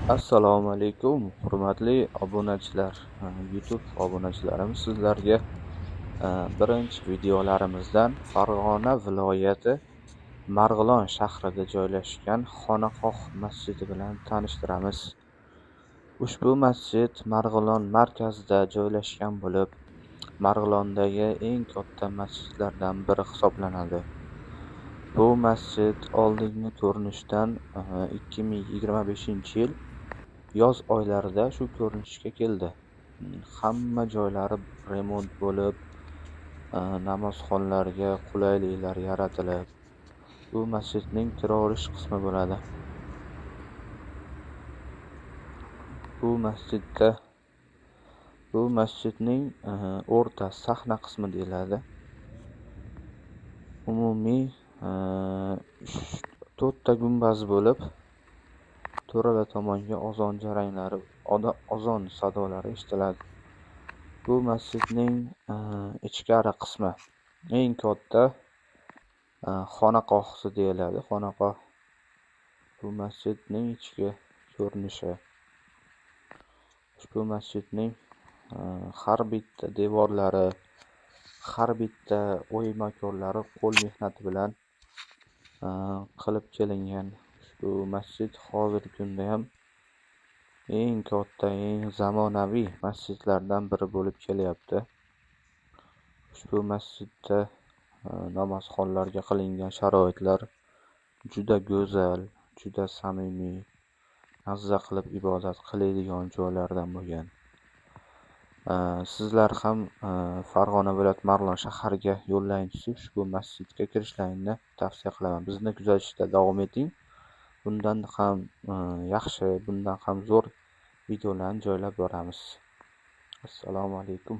Assalomu alaykum, hurmatli obunachilar, YouTube obunachilarimiz, sizlarga birinchi videolarimizdan Farg'ona viloyati Marg'ilon shahrida joylashgan Xonaqoh masjidi bilan tanishtiramiz. Ushbu masjid Marg'ilon markazida joylashgan bo'lib, Marg'ilondagi eng katta masjidlardan biri hisoblanadi. Bu masjid oldingi ko'rinishdan 2025-yil yoz oylarida shu ko'rinishga keldi. Hamma joylari remont bo'lib, namozxonlarga qulayliklar yaratilib, bu masjidning kiraverish qismi bo'ladi. Bu masjidning o'rta sahna qismi deyiladi. Umumiy 4 ta gumbaz bo'lib, to'rala tomonga ozon jaranglari, ozon sadolari eshitiladi. Bu masjidning ichkari qismi eng katta xonaqohsi deyiladi. Xonaqoh bu masjidning ichki ko'rinishi. Ushbu masjidning har bitta devorlari, har bitta o'ymakorlari qo'l mehnati bilan qilib kelingan. Ushbu masjid hozirgi kunda ham eng katta, eng zamonaviy masjidlardan biri bo'lib kelyapti. Ushbu masjidda namozxonlarga qilingan sharoitlar juda go'zal, juda samimiy, mazza qilib ibodat qiladigan joylardan bo'lgan. Sizlar ham Farg'ona viloyati Marg'ilon shahariga yo'llaring tushib, ushbu masjidga kirishlaringni tavsiya qilaman. Bizni kuzatishda davom eting. Bundan ham yaxshi, bundan ham zo'r videolarni joylab boramiz. Assalomu alaykum.